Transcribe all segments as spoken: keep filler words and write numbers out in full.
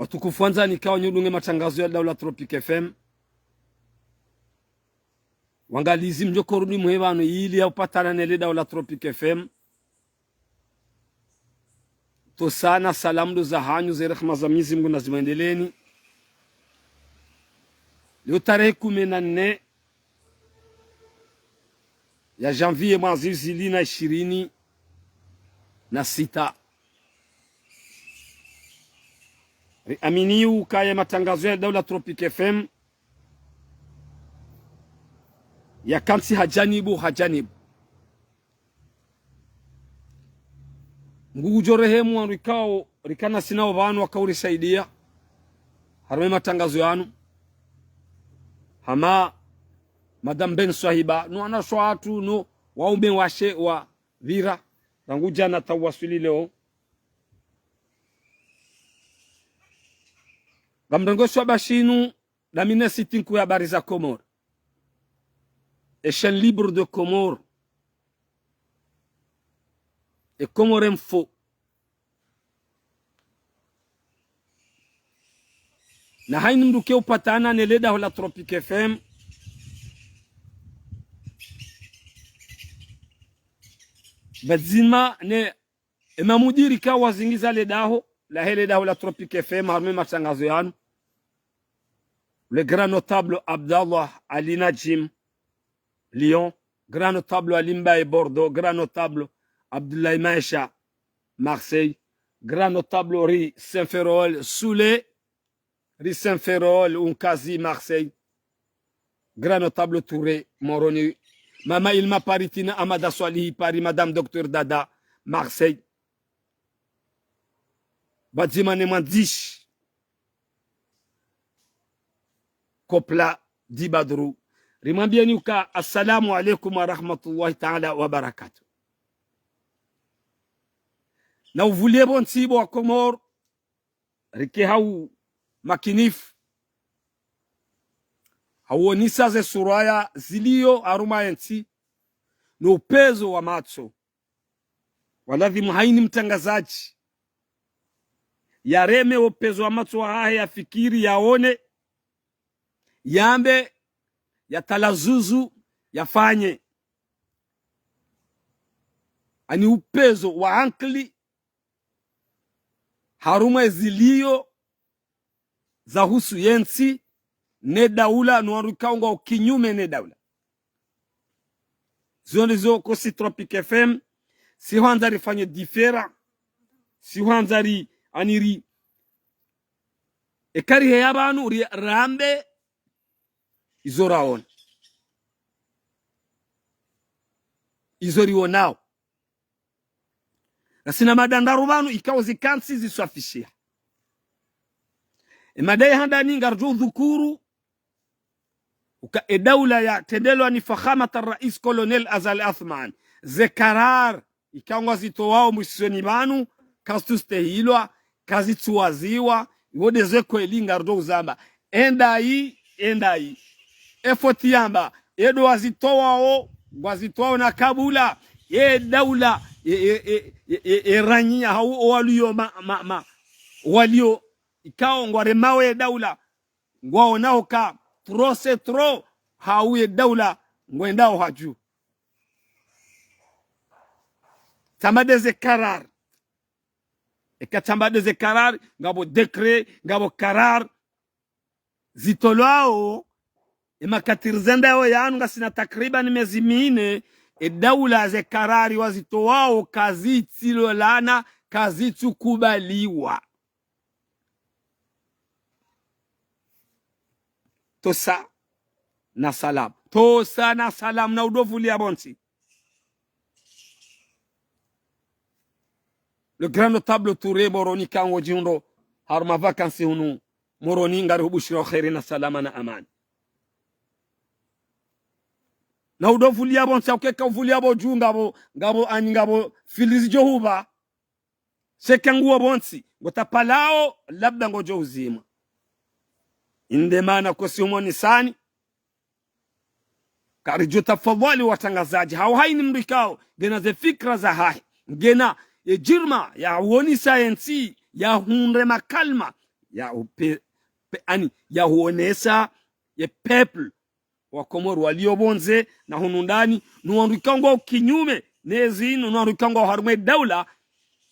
Watukufu wandzani ikao nyi udunge matangazo ya Daula Tropic F M. Wangalizi mdjo korudi mwe pvanu ili ya upatana ne le Daula Tropic F M. Ntsosa na salamu ndo zahanyu, ze rehema za Mwenyezi Mungu nazimwendeleeni. Leo tarehi kumi na nne ya janvier mwaha zihwi zili na ishirini na sita. Riamini ukaya matangazo ya Daula Tropic F M yakantsi ha janibu ha janibu. Mngu ngudjo rehemu wandru ikao rikana sina wo pvanu wakao risaidia harumwa ye matangazo yanu, hama Madame Ben Swahiba, no wanashe wahatru, no waume washe wapvira, rangu djana hata uwaswili leo. Ngamrengo shwaba shinu, damine site nkuu ya habari za Comores, e chaîne libre de Comores, e Comores Info. Na haini mdru ke upatana ne le daho la Tropic F M, pvadzima ne e mamudiri ikao wazingiza le daho, lahe le daho la Tropic F M, harumwa ye matangazo yanu. Le grand notable Abdallah Ali Nadjim, Lyon, grand notable Ali Mbaye, Bordeaux, grand notable Abdoulaye Maesha, Marseille, grand notable Ri Saint-Ferréol, Soulé, Ri Saint-Ferréol, Unkazi, Marseille, grand notable Touré, Moroni, Mama Ilma Paris, Tina Amada Swalihi Paris, Madame Docteur Dada, Marseille. Pvadzima ne mwandzishi Kopla Dibadru, rimwambieni uka assalamu alaikum wa rahmatullahi taala wa barakatuh. Na uvulie pvontsi bo wa Komori, rike ha umakinifu, ha uonesa ze suraya zilio harumwa ye ntsi, no upezo wa matso. Waladhimu haini mtrangazadji yareme wo upezo wa matso wahahe, yafikiri, yaone, yambe, yatalazuzu, yafanye. Ani upezo wa ankili harumwa ezilio zahusu ye ntsi ne daula, no wandru ikao ngwao kinyume ne daula. Zio ndizo kosi Tropic F M, si hwandza rifanye différent, si hwandza ri, ani ri, eka riheya pvanu ri, rambe izo raona, izo rionao. Ngasina mada ndraru pvanu ikao zikantsi ziswafishiha. E mada ya handani ngaridjo udhukuru uka e daula yatrendelwa ni Fakhamat Rais Colonel Azali Assoumani, ze karar ikao ngwazitowao mwisoni pvanu, kazitsustehilwa, kazitsuwaziwa, iwo ndeze kweli ngaridjo uzamba. Endayi, endayi. E foti yamba, e ndo wazitowao, ngwazitowao na kabula, e daula, e, e, e, e, e, e ranyiya hau o walio ma, ma, ma, walio ikao ngwaremao e daula, ngwaonao ka trop c'est trop, hau e daula ngwendao hadju. Tsamba ndeze karar. Eka tsamba ndeze karar, ngapvo décret, ngapvo karar zitolwao, e makati rizendao yanu ngasina takriban mezi mine, e daula ze karari wazitowao kazitsilolana, kazitsukubaliwa. Ntsosa na salamu. Ntsosa na salamu na udovulia pvontsi. Le grand notable Touré Moroni, ikao ngodjihundro harumwa vacances hunu Moroni, ngarihubushirao kheri na salama na amani. Na udovulia pvontsi, ukeka uvulia pvo dju ngapvo, ngapvo ani ngapvo filizi djo hupva. Sheka nguwo pvontsi, ngotapalao, labda ngodjo uzimwa. Inde mana kosi humonisani. Karidjo tafadhwali watrangazadji, hau haini mdru ikao ngena ze fikira zahahe, ngena ye djirma ya uonesa ye ntsi, yahundre makalima, ya upe, pe, ani, ya huonesa ye peuple wa Komori walio pvondze na hunu ndani, no wandru ikao ngwao kinyume ne zinu, no wandru ikao ngwao harumwa ye daula,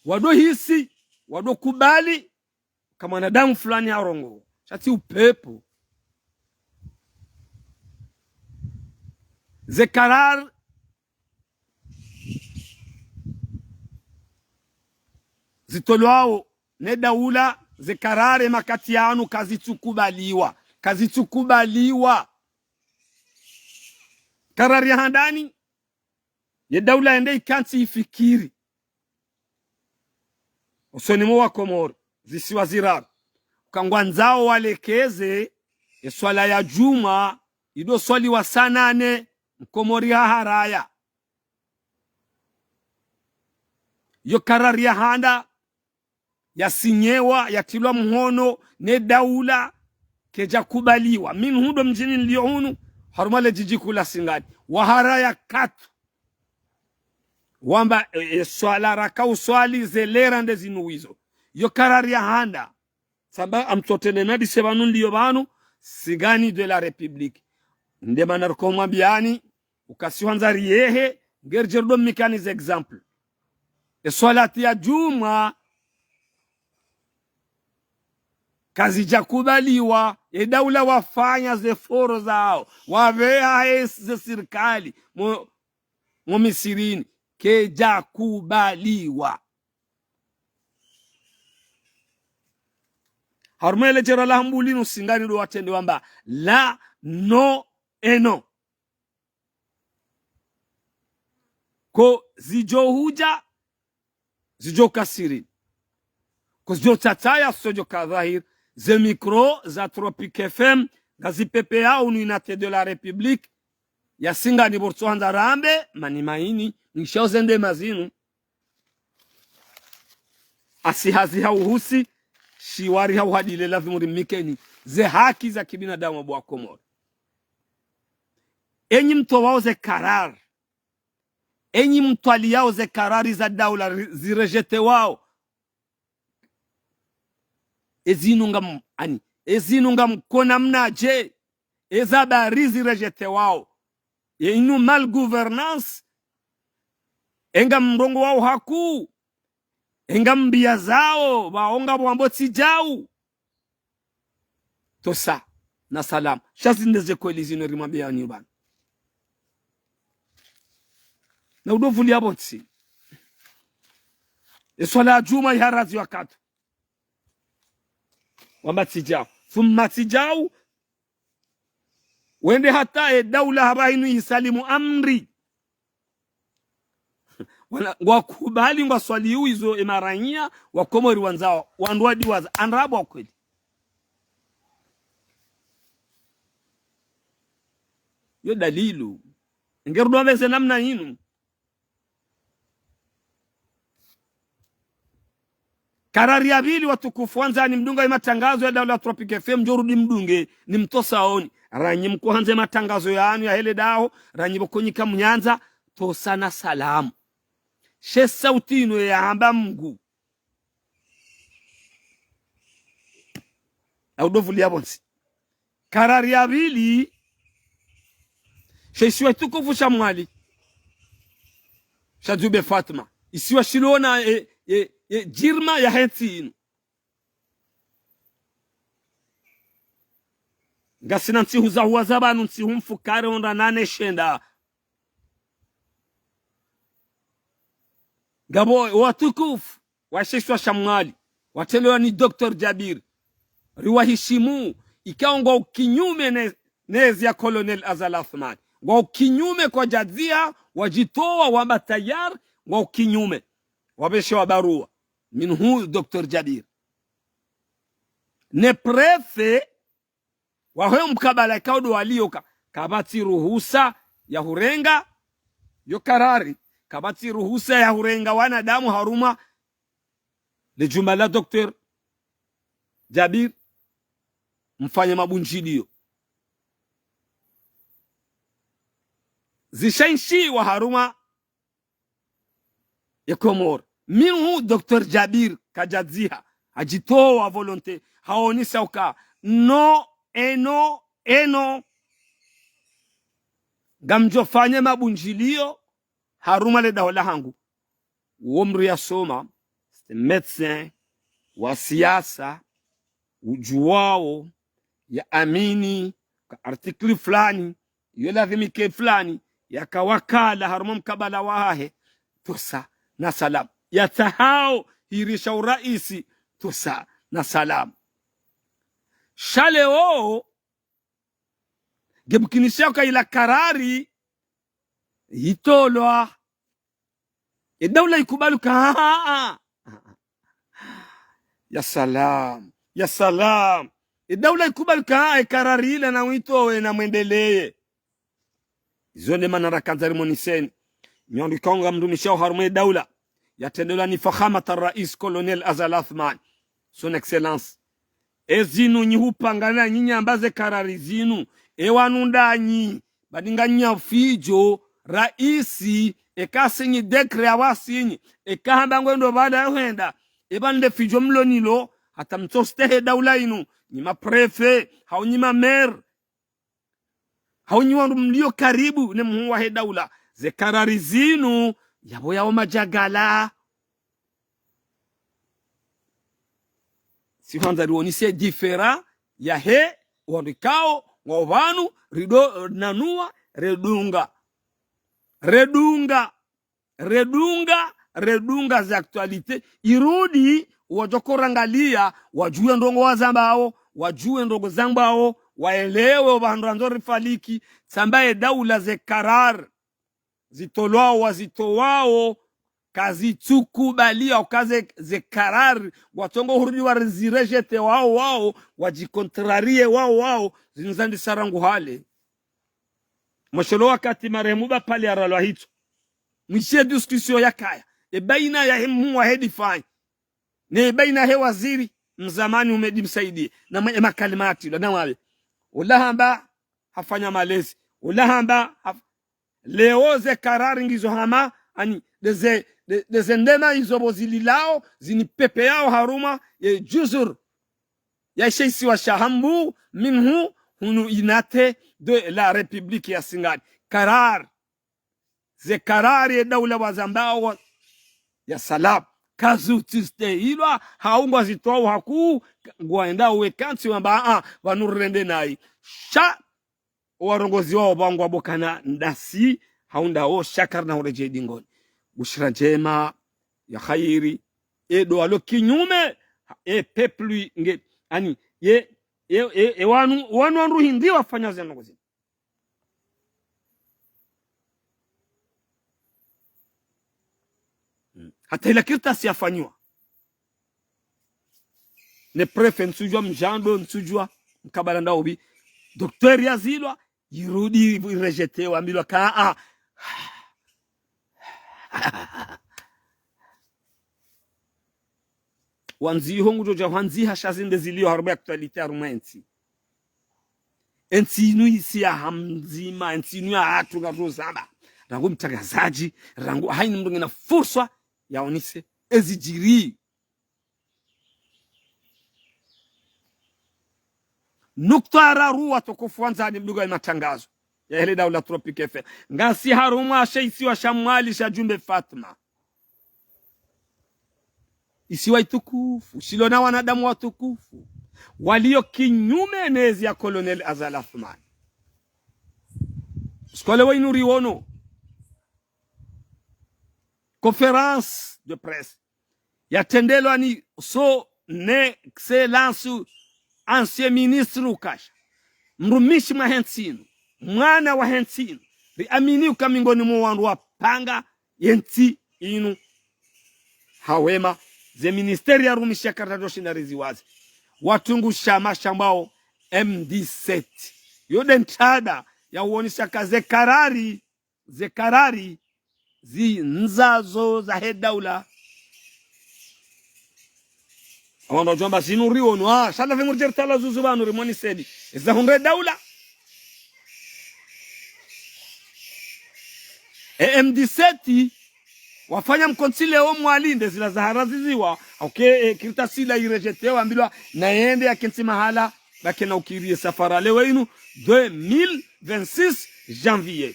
wado hisi, wado kubali, ka mwanadamu fulani harongoa. Sha tsi upepvo. Ze karari zitolwao ne daula, ze karari makati yanu kazitsukubaliwa. Kazitsukubaliwa. Karari ya handani, ye daula yende ikantsi ifikiri. Usoni mwa wa Komori, zisiwa ziraru. Uka ngwandzao walekeze, ye swala ya djumwa, ido swaliwa saa nane, Mkomori haharaya. Yo karari ya handa, ya sinyewa, ya tilwa mhono, ne daula, kedja kubaliwa. Mimi ndo mdjini nilio hunu, harumwa le djidji kuu la Singani. Waharaya katu. Wamba, e, e, swala raka uswali ze lera nde zinu wizo. Yo karari ya handa. Samba amtsotele nadi se pvanu nilio pvanu, Singani de la République. Nde mana riko mwambiani, uka si hwandza riyehe, ngeri djerudo mikani ze exemple. E swalati ya djumwa, kazidja kubaliwa, e daula wafanya ze foro zao, wapveha e ze sirikali, mo, mo misirini, kedja kubaliwa. Harumwa le djera la Hambuli no Singani ndo watrende wamba, la, no, e no. Ko zidjo hudja, zidjo ka siri. Ko zidjo tsataya, zidjo ka dhahir. Ze micro za Tropic F M, ngazi pepeyao unu unité de la République ya Singani pvo ritso handza rambe, mani maini, nishao zende mazinu. Asi hazi hauhusi, shiwari hauhadile lazimu rimikeni ze haki za kibinadamu bo wa Komori. Enyi mtowao ze karari, enyi mtwaliao ze karari za daula ri, zirejetewao, ezinu ngam, ani, ezinu ngamkona mnadje, eza bari zirejetewao. Ye inu mal gouvernance, enga mrongowao haku, enga mbia zao, pvaonga pvwambo tsi djau. Tosa, na salama. Sha zinde ze kweli zinu rimwambiani pvanu. Na udo vulia pvontsi. E swala ya djumwa iharazi wakati. Wamba tsi djau. Thumma tsi djau. Wende hata e daula hapvaha inu isalimu amri. Wana, ngwakubali ngwaswaliu izo e maranya, wa Komori wandzao, wandru wadiwaza, andrabo wa kweli. Yo dalilu. Ngerudo wapveze namna inu. Karari ya pvili watukufu wandzani mdunga ye matangazo ya daula Tropic F M, ndjo rudi mdunge, ni mtosaoni. Ranyi mkohandze matangazo yanu ya hele daho, ranyi pvoko nyi ka mnyandza, tosa na salamu. She sauti inu ya hamba Mngu. Au ndo vulia pvontsi. Karari ya pvili, she isiwa shitukufu sha Mwali, sha Djumbe Fatma. Isiwa shilona e, e, e, djirma ya he ntsi inu. Ngasina ntsihu za huwaza pvanu, ntsihu mfukare hondra nane shenda. Ngapvo watukufu wa she isiwa sha Mwali, watrelewa ni Docteur Djabir, riwahishimu, ikao ngwao kinyume ne, ne ezi ya Colonel Azali Assoumani. Ngwao kinyume kwadjadziha, wadjitowa, wamba tayari, ngwao kinyume. Wapveshewa barua. Minhu Docteur Djabir. Ne préfet, waho mkabala ikao ndo walio ka, kapvatsi ruhusa ya hurenga, yo karari, kapvatsi ruhusa ya hurenga wanadamu harumwa le djumba la Docteur Djabir, mfanya mabundjiliyo. Zishaishiwa harumwa ye Komori. Minhu Docteur Djabir kadjadziha, hadjitowa volonté, kaonesa uka no, eno, eno. Ngamdjofanya mabundjiliyo harumwa le daho lahangu. Wo mdru yasoma, c'est médecin, wa siasa, udjuwao, ya amini, ka article fulani, yo lazimike fulani, yaka wakala harumwa mkabala wahahe, tusa na salam. Yatsahao hirisha uraisi, tusa na salam. Sha leo, ngemkinisha uka ila karari, itolwa. E daula ikubali uka, ha, ha, ha. Ya salam, ya salam. E daula ikubali uka, ha, e karari ila na wito we na mwendeleye. Izo nde mana rakandza rimoniseni. Nyi wandru ikao ngamrumishao harumwa e daula. Yatrendelwa ni Fakhamat Rais Colonel Azali Assoumani. Son Excellence. E zinu nyi hupanga na nyi nyamba ze karari zinu. E wanu ndanyi. Badi nganya fidjo, raisi, eka sinyi décret awasinyi, eka hamba ngwendo bala hwenda, eba nde fidjo mlo nilo, hata mtsostehe daula inu, nyi ma préfet, hau nyi ma maire, hau nyi wandru mlio karibu ne mhuu wahe daula, ze karari zinu, yabo yao madjagala. Si hwandza rionise différence yahe wandru ikao ngwao pvanu, rido nanua, redunga. Redunga, redunga, redunga ze actualité. Irudi, wadjo korangalia, wadjuwe ndrongo wazambao, wadjuwe ndrongo zambwao, waelewe opvandru wandzo rifaliki, tsamba ye daula ze karari zitolwao, wazitowao, kazitsukubaliwa, uka ze, ze karari, watsongo hurudi warizirejete wao, wao, wadjikontrarie wao, wao, zinu zandisa rangu hale. Mweshelo wakati marehemu Bapali yaralwa hitso. Mwishiye discussion yakaya. E baina yahe mhuu wahe difayi. Ne baina he waziri, mzamani Humedi Msaidie. Na mwe, e makalima yatrilwa, na wawe. Ula hamba, hafanya malezi. Ula hamba, haf-, leo ze karari ngizo hama, ani, ndeze, nde-, ndeze ndema izo bo zililao, zinipepeyao harumwa, ye juzur. Ya she isiwa sha Hambu, minhu, hunu unité de la République ya Singani. Karari. Ze karari ye daula wazambao wa, ya salam. Kazutsistehilwa, hau ngwazitwao hakuu, ngwaenda uwe kantsi wamba, a, pvanu rende nayi. Sha, owarongozi wao pvangwa bokana ndasi, hau ndawo sha karina huredjei dingoni. Bushira ndjema, ya khairi, e ndo walo kinyume, e peuple nge, ani, ye, e, e, e wanu, wanu wandru hindri wafanya ze ndrongo zinu. Mm. Hata ila kartasi yafanyiwa. Ne préfet ntsudjua, mdjando ntsudjua, mkabala ndaubi. Docteur yazilwa, irudi, irejetewa, ambilwa ka, a. Wandziho ngudjo dja hwandziha sha zinde zilio harumwa actualité harumwa entsi. Entsi inu isi ya hamdzima, entsi inu ya hatru ngaruzamba. Rangu mtrangazadji, rangu haini mndru ngena furswa, yaonise, ezidjiri. Nukta raru watukufu wandzani mdungao ye matrangazo yahe le daula Tropic F M. Ngasi harumwa she isiwa sha Mwali sha Djumbe Fatma. Isiwa itukufu, shilo na wanadamu watukufu. Walio kinyume nezi ya Colonel Azali Assoumani. Siku wa leo inu riono. Conférence de presse. Yatrendelwa ni Son Excellence, ancien ministre ukasha. Mrumishi mwahe ntsi inu. Mwana wahe ntsi inu. Riamini uka mingoni mwa wandru wapanga ye ntsi inu. Hawema. Ze ministère yarumishi ya karta doshinda riziwazi. Watungu shama shambao M D sept. Yo nde ntrada ya uonesa ka ze karari ze karari zindzazo zahe daula. Awandru wadjwamba zinu riono, a, sha la pvimurije ritala zuzu pvanu rimoniseni. Eza hundre daula. E M D sept, wafanya mkontsi leo Mwali, nde zila zaharaziziwa, hauka, eh, kartasi la irejetewa, wambilwa nayende yakentsi mahala, ba kena ukiri ye safari leo inu, deux mille vingt-six janvier.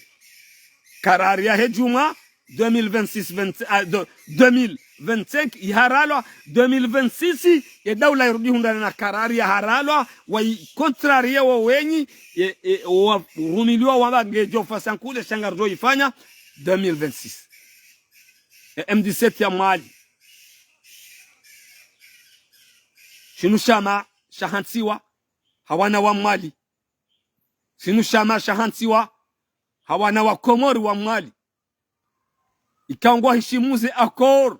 Karari yahe djumwa, deux mille vingt-six, vingt, ah, de, deux mille vingt-cinq iharalwa, deux mille vingt-six, ye daula irudi hundrana na karari yaharalwa, wa i contrarier wo wenyi, ye, ye, warumiliwa wamba ngedjo fanya nkuu le sha ngaridjo ifanya, deux mille vingt-six. Ye M dix-sept ya Mwali. Shinu shama shahantsiwa ha wana wa Mwali. Shinu shama shahantsiwa ha wana wa Komori wa Mwali. Ikao ngwahishimu ze accord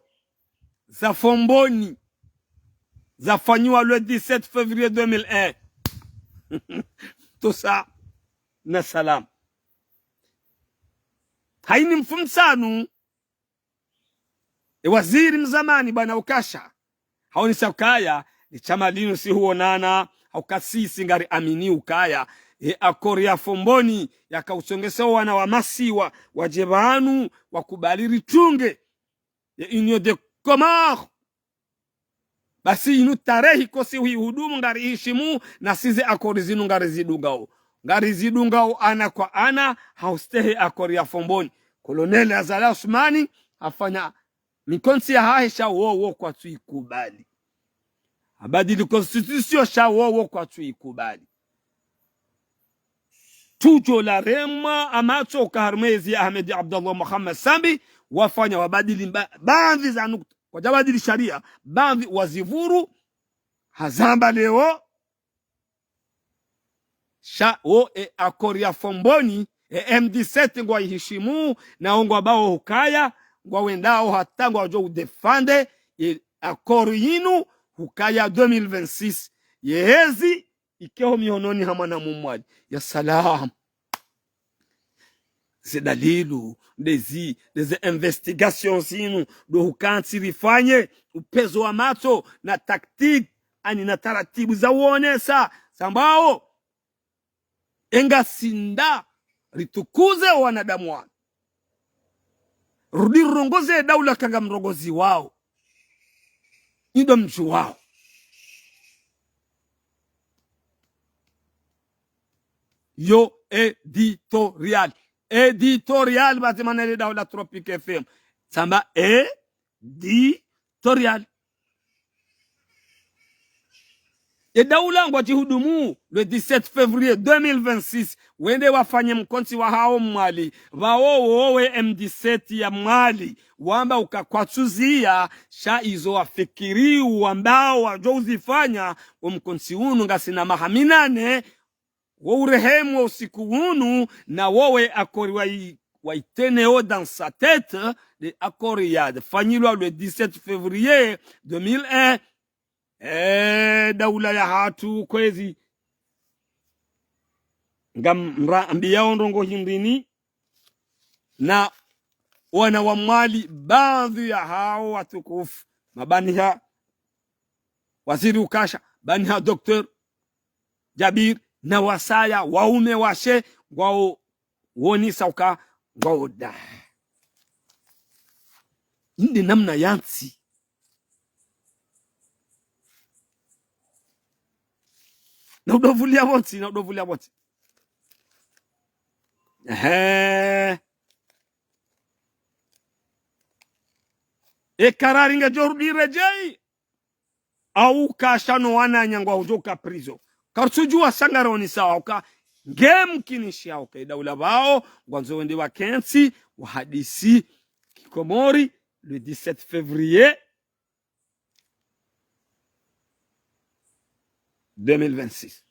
za Fomboni, zafanyiwa le dix-sept février deux mille un. Tout ça, na salam. Hayina mfumontsanu, ye waziri mzamani bwana Ukasha, haonesa ukaya, ne shama linu si huonana, hauka sisi ngariamini ukaya, ye accord ya Fomboni, yaka utsongesa wana wa masiwa, wadje pvanu, wakubali ritunge ye Union des Comores. Basi inu tarehi kosi huihudumu ngarihishimu, na si ze accord zinu ngarizidungao. Ngarizidungao ana kwa ana, ha ustehi accord ya Fomboni. Colonel Azali Assoumani hafanya mikontsi yahahe sha wowo kwatsu ikubali. Habadili constitution sha wowo kwatsu ikubali. Tujo la remwa amatso uka harumwa ezi ya Ahmed Abdallah Mohamed Sambi, wafanya wabadili mba-, baadhwi za nukta. Kwadjabadili sharia, baadhwi wazivuru, hazamba leo, sha wo ye accord ya Fomboni, ye M dix-sept ngwaihishimu, na wo ngwambao hukaya, ngwawendao hata ngwadjo udéfendre ye accord yinu, hukaya deux mille vingt-six. Ye ezi, ike ho mihononi ha mwana Mmwali. Ya salam. Ze dalilu, ndezi, ndeze investigation zinu, ndo hukantsi rifanye, upvenuzi wa matso, na tactique, ani na taratibu za uonesa, zambao, enga sinda, ritukuze wanadamu wanu. Rudi rirongoze daula ka ngamrongoziwao. Indo mdjuwao. Yo éditorial. Éditorial, basi mana le daula Tropic F M. Tsamba éditorial. Ye daula ngwadjihudumu le dix-sept février deux mille vingt-six, wende wafanye mkontsi wahao Mwali, pvao wowe M dix-sept ya Mwali, wamba uka kwatsuziya, sha izo wafikiri wambao wadjo uzifanya, wo mkontsi unu ngasina maha minane, wo urehemu wo usiku unu, na wowe accord wa i-, wa iteneo dans sa tête, le accord ya fanyilwa le dix-sept février deux mille un, eh, daula yahatru kwezi. Ngamra-, ambiyao ndrongo hindrini, na wana wa Mwali, baadhwi yahao watukufu, mabaniha, waziri Ukasha, baniha docteur Jabir, na wasaya, waume washe, ngwao wonesa uka ngwao da. Inde namna yantsi. Na udovulia pvontsi, na udovulia pvontsi. Ehe. Ye karari ngedjo rudi redjei. Au Ukasha no wananya ngwaudjo uka prison. Karitsudjuwa sha ngaraonesao uka ngemkinishiha uka ye daula pvao, ngwandzo wende wakentsi, wahadisi Kikomori, le dix-sept février deux mille vingt-six.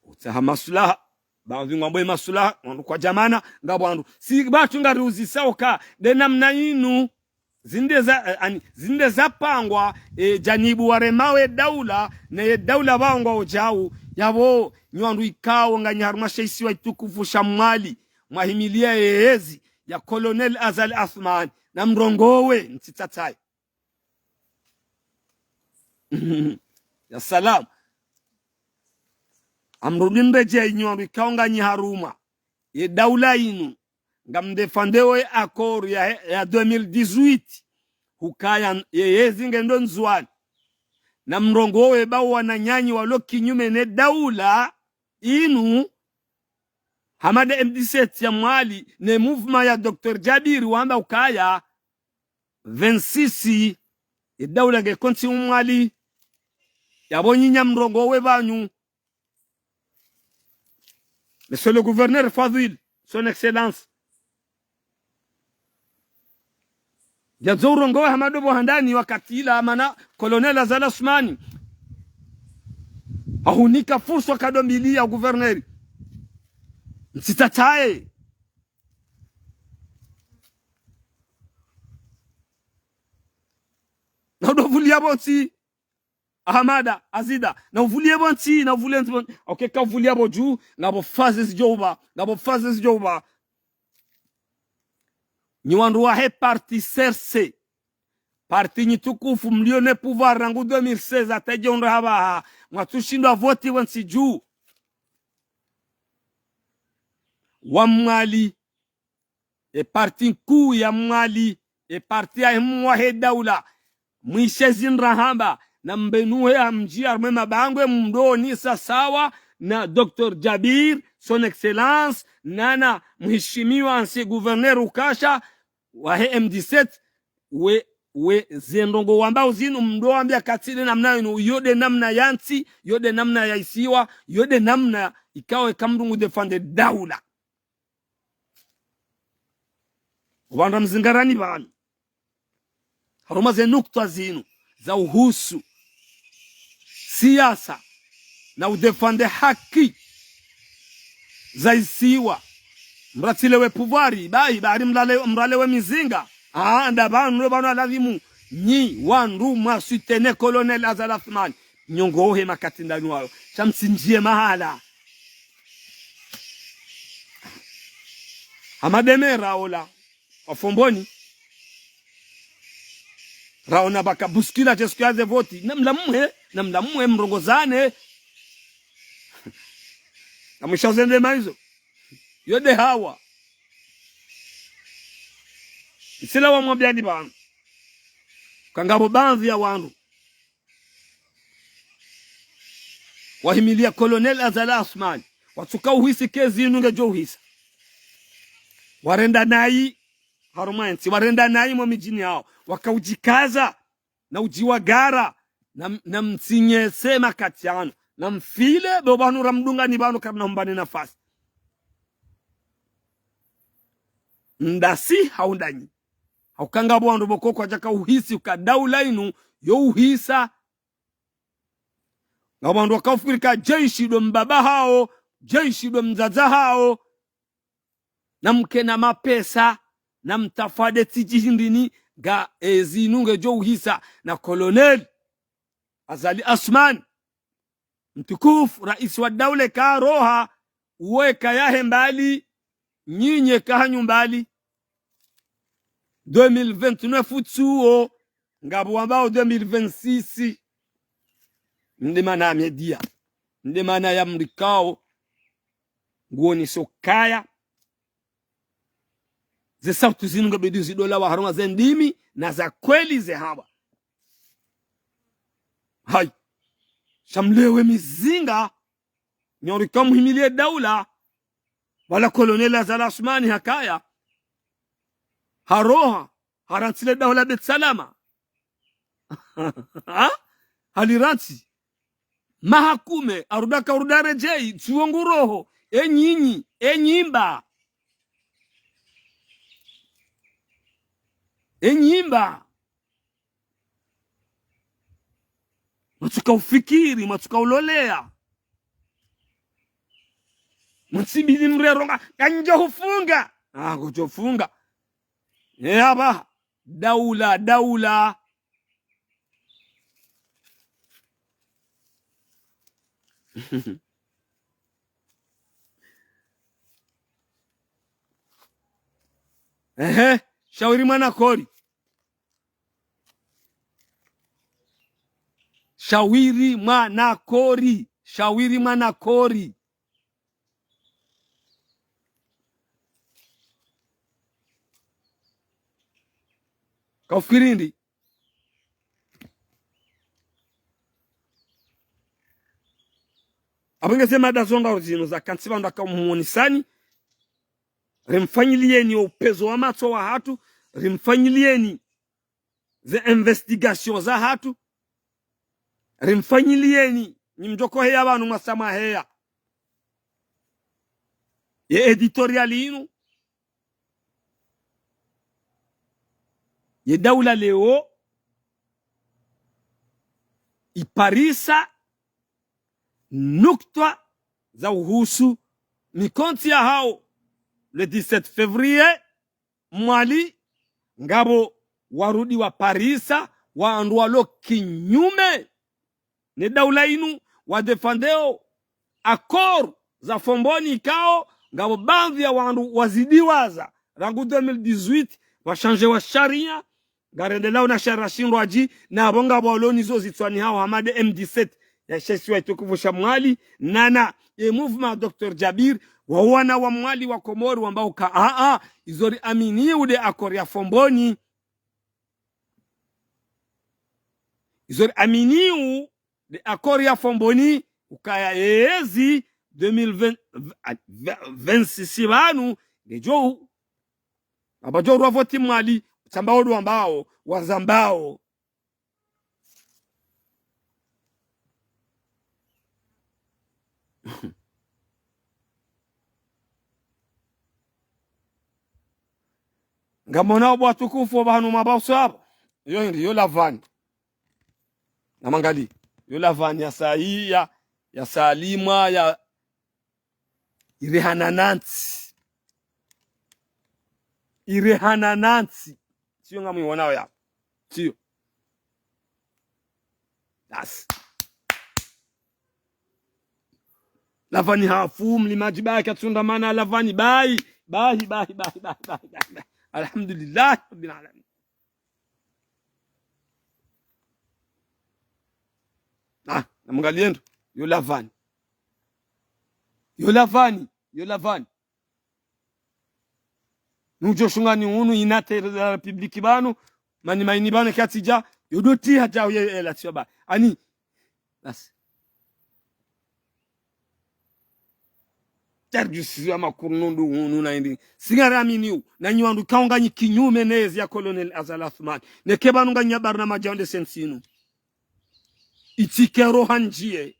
Utsaha maslaha, baadhwi ngwambo ye maslaha, wandru kwadjamana, ngapvo wandru. Si pvatsu ngariuzisao uka, nde namna inu, zinde za, eh, ani, zinde zapangwa, eh, janibu waremao ye daula, ne ye daula pvao ngwaudjau, yapvo, nyi wandru ikao, nganyi harumwa she isiwa shitukufu sha Mwali, mwahimilia ye ezi ya Colonel Azali Assoumani, na mrongowe, mtsitsatsaye. Ya salam. Ngamrudi mredjei nyi wandru ikao nganyi harumwa ye daula inu. ngamdéfendéo ye accord ya, ya deux mille dix-huit, hukaya yeyezi ngendo Ndzuwani. Na mrongoo we ba wananyanyu walo kinyume ne daula inu, hama nde M dix-sept ya Mwali, ne mouvement ya Docteur Djabir wamba ukaya vingt-six, ye daula nge kontsi Mwali. Yapvo nyi nyamrongoo we pvanu. Monsieur le gouverneur Fadhwili, son excellence. Yandzo urongowe hama ndo pvo handani wakati ula mana Colonel Azali Assoumani hahunika fursa kado mbili ya gouverneur. Ntsitataye. Na udo vuliya pvo ntsi. Ahamada, Azida, na uvuliye pvo ntsi, na uvuliye ntsi pvo ntsi. Ok, ka uvuliya pvo dju, ngapvo faze zidjo upva, ngapvo faze zidjo upva. Nyi wandru wahe parti C R C, parti nyi tukufu, mlio ne pouvoir rangu deux mille seize, hata dje undra hapvaha, mwatsushindwa voti pvo ntsi dju. Wa Mwali, e parti nkuu ya Mwali, e parti ya hemu wahe daula, mwishe zindra hamba, na mbenuhe hamdji harumwa mabangwe mdoni sawasawa na Docteur Djabir, son excellence, nana mheshimiwa ancien gouverneur Ukasha, wahe M dix-sept, we, we zendrongoo wambao zinu mdo wambia katsi nde namna inu, yo nde namna ya ntsi, yo nde namna ya isiwa, yo nde namna ikao eka mdru ngu défendre daula. Wandru mzingarani pvanu. Harumwa ze nukta zinu za uhusu siasa na udéfendre haki za isiwa. Mratsilewe pouvoir, bahi, bari mrale, mralewe mizinga. Ah, nda pvanu, pvanu alazimu nyi wandru mwa soutenir Colonel Azali Assoumani. Nyongohe makati ndani wayo. Sha mtsindjiye mahala. Hama nde me raola wa Fomboni. Raona pvaka bousculade, est-ce que yaze voti. Namlamuhe, namlamuhe mrongozane. Namwisha zende maizo. Yo nde hawa. Isila wamwambiani pvanu. Kangapvo baadhwi ya wandru wahimilia Colonel Azali Assoumani, watsuka uhisi ke zinu ngedjo uhisa. Warenda nayi harumwa entsi, warenda nayi mwa midjini yawo, waka udjikaza na udjiwagara, na, na mtsinyese makati yanu, na mfile, bo pvanu ramdungani pvanu karina humbani nafasi. Ndasi hau ndanyi. Hauka ngapvo wandru pvoko kwadjaka uhisi uka daula inu yo uhisa. Ngapvo wandru waka ufikiri ka jeshi ndo mbaba hawo, jeshi ndo mdzadze hawo. Na mkena mapesa, na mtafade tsi djihindrini, nga ezinu ngedjo uhisa na Colonel Azali Assoumani. Mtukufu, raisi wa daula eka haroha, uwo eka yahe mbali, nyinyi eka hanyu mbali. Deux mille vingt-neuf utsuwo, ngapvo wambao deux mille vingt-six. Nde mana ya média, nde mana ya mrikao, nguoni sokaya. Ze sauti zinu nge bidi zidolawa harumwa ze ndimi na za kweli ze hawa. Hayi. Sha mlewe mizinga, nyi mrikao muhimilie daula, wala Colonel Azali Assoumani hakaya. Haroha, harantsi le daho la Beit Salama. Ha? Halirantsi. Maha kume, arudi ka urudi redjeyi, tsuwo nguroho, e nyinyi, e nyi mba. E nyi mba. Mwatsuka ufikiri, mwatsuka uloleya. Mwatsibidi mrero nga, ngandjo hufunga. Ah, ngodjo funga. E apvaha, daula, daula. Ehe, shawiri mwana kori. Shawiri mwana kori. Shawiri mwana kori. Kaufikiri ndi. Apvo nge ze mada zo ndraru zinu zakantsi pvandru akamuonesani. Rimfanyiliyeni upvenuzo wa matso wahatru. Rimfanyiliyeni ze investigation zahatru. Rimfanyiliyeni, nyi mdjoko heya pvanu mwasa mwaheya. Ye editorial inu. Ye Daula Leo iparisa nukta za uhusu mikontsi yahao le dix-sept février, Mwali, ngapvo warudi waparisa wandru walo kinyume ne daula inu, wadéfendeo accord za Fomboni ikao, ngapvo baadhwi ya wandru wazidiwaza, rangu deux mille dix-huit, pvwashandjewa sharia, ngarendelao na sharia shindrwadji, na apvo ngapvo walo nizo zitswani hao hama nde M dix-sept, ya she isiwa shitukufu sha Mwali, nana, ye mouvement Docteur Djabir, wa wana wa Mwali wa Komori wambao uka, a, a, izo riaminio nde accord ya Fomboni. Izo riaminio nde accord ya Fomboni, ukaya ezi deux mille vingt, vingt-six pvanu, ngedjo, apvo djo rwa voti Mwali, tsamba odu wambao, wazambao. Ngamwonao bo watukufu pvanu mabauso apvo. Yo hindri, yo lavani. Namangaliye. Yo lavani ya sayi, ya, ya salimwa, ya, irehana nantsi. Irehana nantsi. Tsiyo ngamwiwonao yapvo. Tsiyo. Basi. Lavani hafu, mlimadji bahi katsunda mana, lavani bahi. Bahi, bahi, bahi. Alhamdulillahi Rabbil Alamin. Ah, namangaliye ndro, yo lavani. Yo lavani, yo lavani. Nudjo shungani unu inate la République pvanu, mani maini pvanu katsidja, yo doti hadja uye ela tsiyo ba. Ani, basi. Tardjusi ya makurunundu unu na indi. Singaraminio, na nyi wandru ikao nganyi kinyume nezi ya Colonel Azali Assoumani. Neke pvanu nganyi ya barna madjande sensinu. Itike roha ndjiye.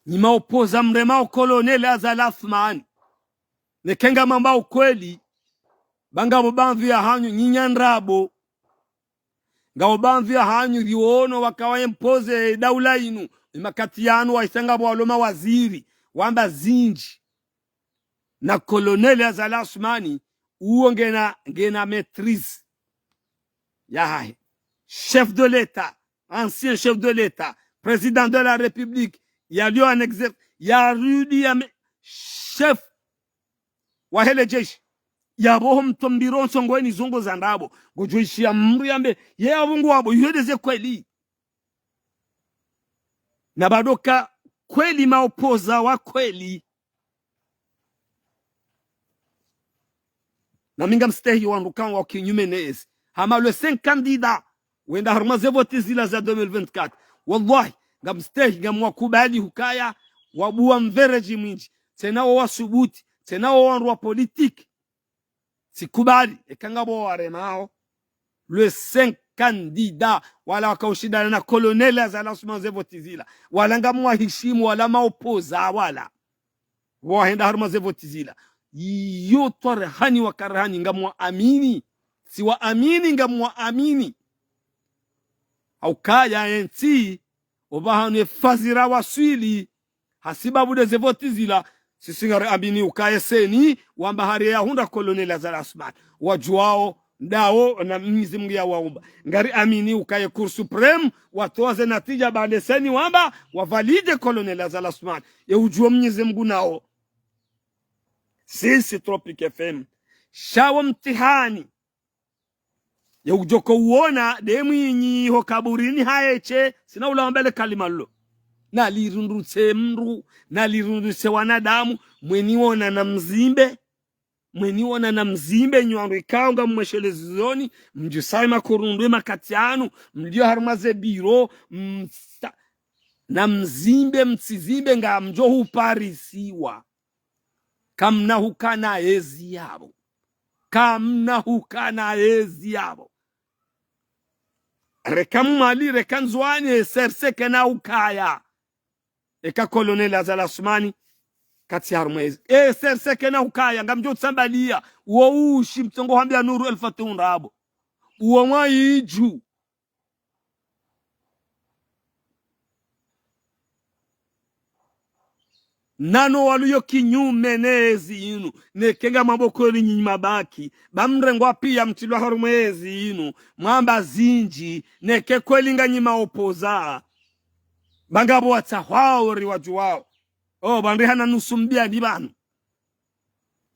Nyi maopoza mremao Colonel Azali Assoumani. Neke ngamwambao ukweli, ba ngapvo baadhwi ya hanyu, nyi nyandrabo. Ngapvo baadhwi ya hanyu, riwono wakawa empoze daula inu, emakati yanu waisa ngapvo walo mawaziri, wamba zindji. Na Colonel Azali Assoumani, uwo ngena, ngena maîtrise yahahe. Chef de l'État, ancien chef de l'État, président de la République, yalio en exercice, yarudi ya me-, chef wahe le jeshi. Yapvo ho mtombiro nsongweni zongo za ndrabo. Ngodjo ishiya mndru yambe, ye apvo ngwapvo, yo nde ze kweli. Na bado ka kweli maopoza wa kweli. Na mi ngamstehi wandru ikao wa kinyume nezi. Hama le cinq candidats wenda harumwa ze voti zila za deux mille vingt-quatre. Wallahi, ngamstehi, ngamwakubali hukaya, wabuwa mvereji mwindji. Tsena wo wasubuti, tsena wo wandru wa politique. Tsikubali, eka ngapvo waremao. Le cinq candidats, wala wakao ushindana na Colonel Azali Assoumani ze voti zila. Wala ngamwahishimu, wala maopoza, wala. Wahenda harumwa ze voti zila. Iyo twarehani wakarehani ngamwaamini. Tsiwaamini ngamwaamini. Haukaya entsi, opvahanu efazira waswili. Hasibabu nde ze voti zila, sisi ngariamini ukaya CENI, wamba hari yahundra Colonel Azali Assoumani. Wadjuwao, ndawo, na Mnyezi Mungu yawaumba. Ngariamini ukaya Cour suprême, watowa ze natija baanda CENI wamba, wavalide Colonel Azali Assoumani. Ye udjuwa Mnyezi Mungu nawo. Sisi Tropic F M. Shawo mtihani. Ye udjoko uona, nde Mwinyi ho kaburini haeshe, sina ula wamba le kalima lilo. nalirundutse mndru, nalirundutse wanadamu, mweniwona namzimbe, mweniwona namzimbe, nyi wandru ikao ngamweshelezoni, mdjusaye makorundwe makati yanu, mlio harumwa ze biro, msa-, namzimbe, mtsizimbe, ngamdjo huparisiwa. Kamna hukana ezi yapvo. Kamna hukana ezi yapvo. Reka Mwali, reka Ndzuwani, e serse kena ukaya. Eka Colonel Azali Assoumani, katsi harumwa ezi. E serse kena ukaya, ngamdjo tsambaliya. Uwo ushi mtsongo hwambiya Nuru El Fath undrabo. Uwo mwa idju. Nano waliyo kinyume ne ezi inu, neke ngamwambo kweli nyinyi mabaki, ba mrengwa piya mtrilwa harumwa ezi inu, mwamba zindji, neke kweli nganyi maopoza. Ba ngapvo watsahwao riwadjuwao. O, ba ndrihana nusu mbiyani pvanu.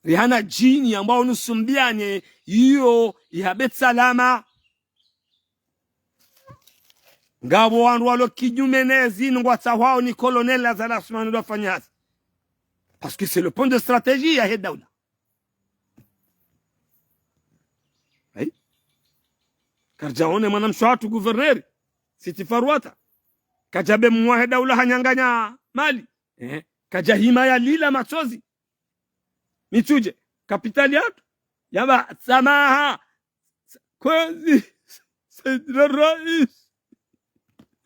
Rihana djini ambao nusu mbiyani iyo iha Beit Salam. Ngapvo wandru walo kinyume ne ezi inu ngwatsahwao ni Colonel Azali Assoumani ndo afanye hazi. Parce que c'est le point de stratégie yahe daula. Ayi. Karidjaone mwanamshe watru gouverneur, Sitti Farouata. Kadjabe mwahe daula hanyanganya mali. Eh, kadjahima yalila matsozi. Mitsudje, capitale yatru, yamba, samaha, kwezi, Sayyidina Rais.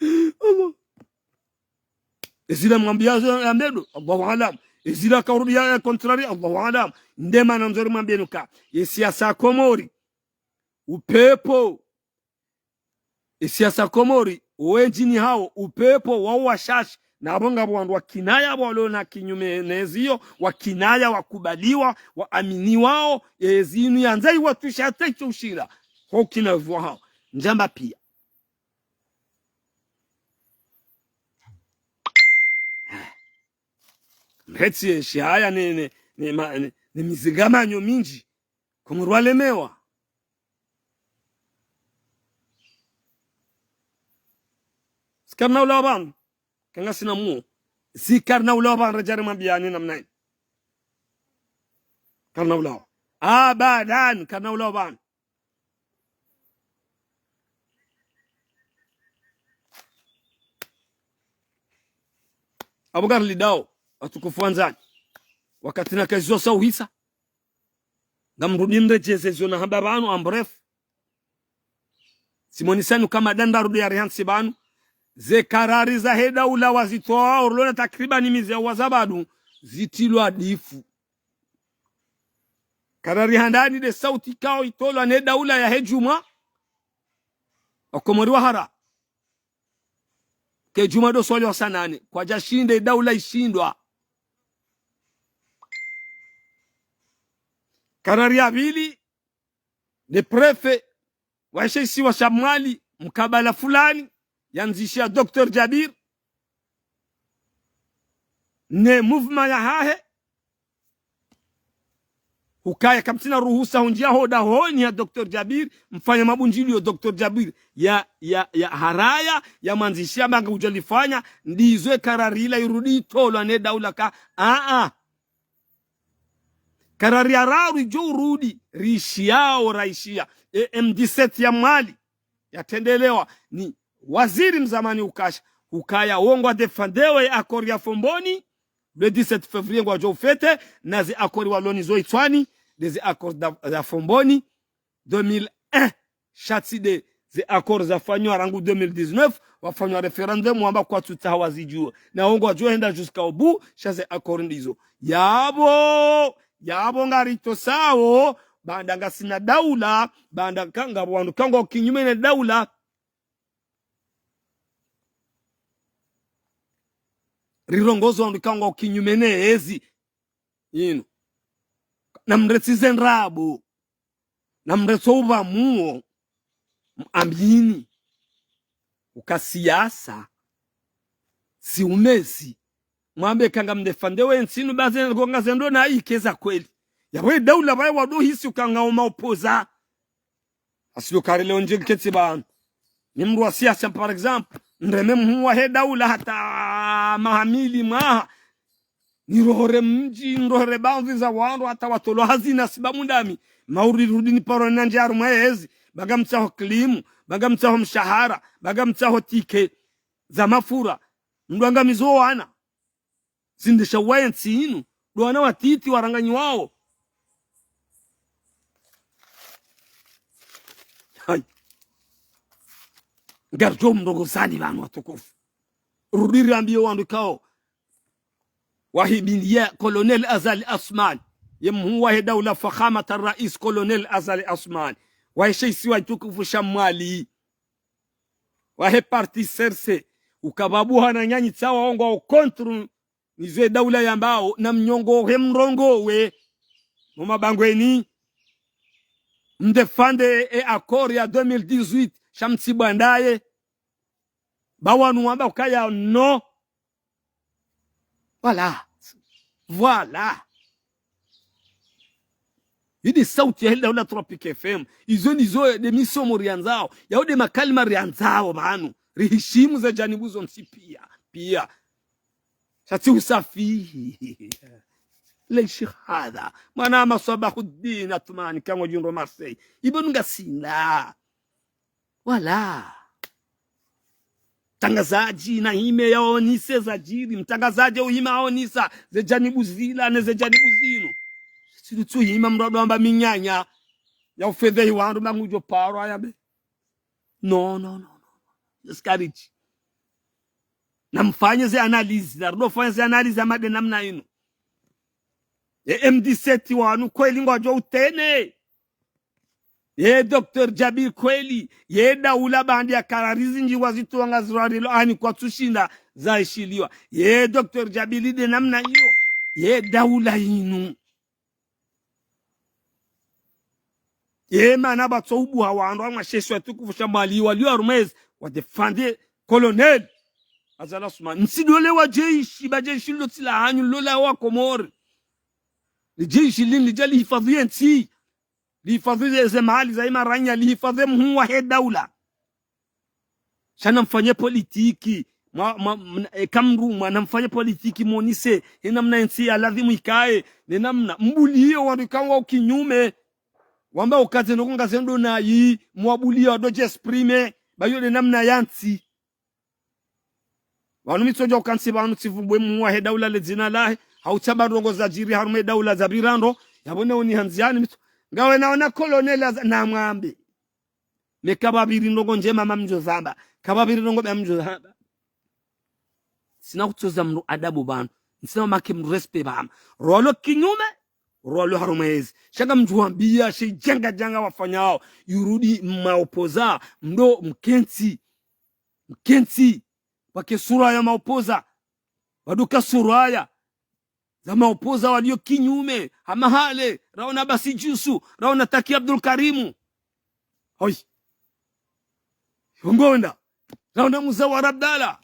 Allah. Ezila mwambiya zo ya mbedo, Allahu aalam. Ezila kaurudi ya, ya contraire, Allahu aalam. Ndemana ndzori mwambiyeni uka, ye siasa Komori, upepvo. Ye siasa Komori, wendji ni hawo, upepvo, wawo washashi, na pvo ngapvo wandru wakinaya, pvo walo na kinyume ne ezi iyo, wakinaya, wakubaliwa, waaminiwao, ezi inu yandza iwatwisha hata itso ushira, ho ukinaya pvo hawo. Ndjamba piya. Mhetsi ye shihaya ne, ne, ne, ma, ne, ne mizingamanyo mindji. Komori walemewa. Sikarina ulawa pvanu. Kangasina muo. Sikarina ulawa pvanu, radjari mwambiyani namna ini. Karina ulawa. Abadan, karina ulawa pvanu. Apvo ngarilindao, watukufu wandzani. Wakati nakayizo sa uhisa. Ngamrudi nredjeze zo nahamba pvanu, en bref. Tsimwonisani uka mada ndrarudi yarihantsi pvanu. Ze karari zahe daula wazitowa, orlona takribani mezi ya waza pvanu, zitrilwa difu. Karari handani nde sauti ikao itolwa ne daula yahe djumwa. Wakomori wahara. Ke djumwa ndo swali wa saa nane. Kwadjashinda, daula ishindwa. Karari ya pvili, nde préfet wahe she isiwa sha Mwali, mkabala fulani, yandzishiya Docteur Djabir, ne mouvement yahahe, hukaya kamtsina ruhusa hundjiya ho dahoni ya Docteur Djabir, mfanya mabundjiliyo Docteur Djabir, ya, ya, ya haraya, ya mwandzishiya mba ngudjo lifanya, ndizo ye karari ila irudi itolwa ne daula ka, a, a. Karari ya raru idjo urudi, rishiyao, raishiya. E M dix-sept ya Mwali, yatrendelewa ni waziri mzamani ukasha, hukaya wo ngwa défendeo ye accord ya Fomboni, le dix-sept février ngwadjo ufêter, na ze accord walo nazo itswani, nde ze accord da, da Fomboni, deux mille un, sha tsi nde ze accord zafanywa rangu deux mille dix-neuf, wafanywa référendum, wamba kwatsutsaha wazidjuwe. Na wo ngwadjo henda jusqu'au bout, sha ze accord ndizo. Yapvo, yapvo ngaritosao, baanda ngasina daula, baanda ka ngapvo wandru ka ngwao kinyume ne daula. Rirongozo wandru ka ngwao kinyume ne ezi inu. Namretse ze ndrabo. Namretse upvamuo. Mwamini uka siasa, si umezi. Mwambe ka ngamdéfendeo ye ntsi inu, ba ze ngonga zendo na ike za kweli. Yapvo ye daula pvaye wado hisi uka ngwao maopoza. Asilo karele ondje nketsi pvanu. Ni mndru wa siasa, par exemple, nreme mhuu wahe daula hata maha mili mwaha. Nirohore mdji, nirohore baadhwi za wandru, hata watolwa hazina siba mundami. Mauri rudi niparo na ndjaru mwa ezi, ba ngamtsaho klimu, ba ngamtsaho mshahara, ba ngamtsaho tike za mafura. Mdru angamizo wana. Zindesha waye ntsi inu, ndo wana watiti waranganyiwao. Hayi. Ngaridjo mrongoza ni pvanu watukufu. Rudi riambiye wandru ikao wahibiliya Colonel Azali Assoumani, ye mhuu wahe daula, fakhamat al-rais Colonel Azali Assoumani, wahe she isiwa shitukufu sha Mwali, wahe parti C R C, uka pvapvo hana nyanyi tsawa wongo au contre nizo ye daula yambao, na mnyongo he mrongowe mo mabangweni, mdéfendre e accord ya deux mille dix-huit, sha mtsibwa ndaye. Ba wanu wamba ukaya non. Voilà. Voilà. Yi nde sauti yahe daula Tropic F M. Izo ndizo nde misomo riandzao. Yao nde makalima riandzao pvanu. Rihishimu ze janibu zontsi pia. Pia. Sha tsi usafi. Leshi hadha. Mwana maswabahu dina tumani kango djundro Marseille. Ibo nunga sina. Voilà. Mtrangazadji nahime yaonise zadjiri. Mtrangazadji uhime aonisa ze janibu zila ne ze janibu zinu. Sisi tsuhima mdru ado amba minyanya ya ufedhehi wandru ba ngudjo parwa ya be. Non, non, non, non. Discourage. Namfanye ze analyse, na rudo fanye ze analyse ya made namna inu. Ye M dix-sept wanu kweli ngwadjo utene. Ye Docteur Djabir kweli, ye daula baanda ya karari zindji wazitowa ngazirarilo ani kwatsushinda zaishiliwa. Ye Docteur Djabir nde namna iyo, ye daula inu. Ye mana batso ubuha wandru amwa she isiwa shitukufu sha Mwali walio harumwa ezi, wadéfendre Colonel Azali Assoumani. Ntsi ndo le wa jeshi, ba jeshi lilo tsi la hanyu, lilo la wa Komori. Li jeshi linu lidja lihifadhwi ye ntsi. Lihifadhwi ze, ze mali za imaranya, lihifadhwi mhuu wahe daula. Sha namfanye politiki, mwa, mwa, mna, e, kamrumwa, namfanye politiki, monise, he namna ye ntsi ya ladhimu ikaye, ne namna, mbuliye wandru ikao wa ukinyume, wamba uka ze ndrongoo ngazendo nayi, mwabuliye wandru dje exprimer, ba yo nde namna ya ntsi. Pvanu mi tsodja ukantsi pvanu tsivumbwe mhuu wahe daula le dzina lahe, hau tsamba ndrongoo zadjiri harumwa ye daula zapvira ndro, yapvo ne unihandziani mi tso. Ngawe naona Colonel Aza-, namwambe. Ne kapvapviri ndrongoo ndjema mamdjo zamba. Kapvapviri ndrongoo mbi mamdjo zamba. Ntsina kutsoza mdru adabu pvanu. Ntsina wamake mdru respect pvanu. Rwalo kinyume, rwalo harumwa ezi. Sha ngamdjo wambiya she djanga djanga wafanyao. Yurudi maopposant, mdo mkentsi. Mkentsi. Pvwake sura ya maopposant. Pvwaduka sura ya za maopposant walio kinyume, hama hale, raona Basi Djusu, raona Taki Abdul Karimu. Hoi. Hongonda, raona Muzawar Abdallah.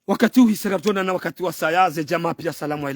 Wakati uhisa kapvona na wakati wasaya ze djamaa pia salamu alaykum.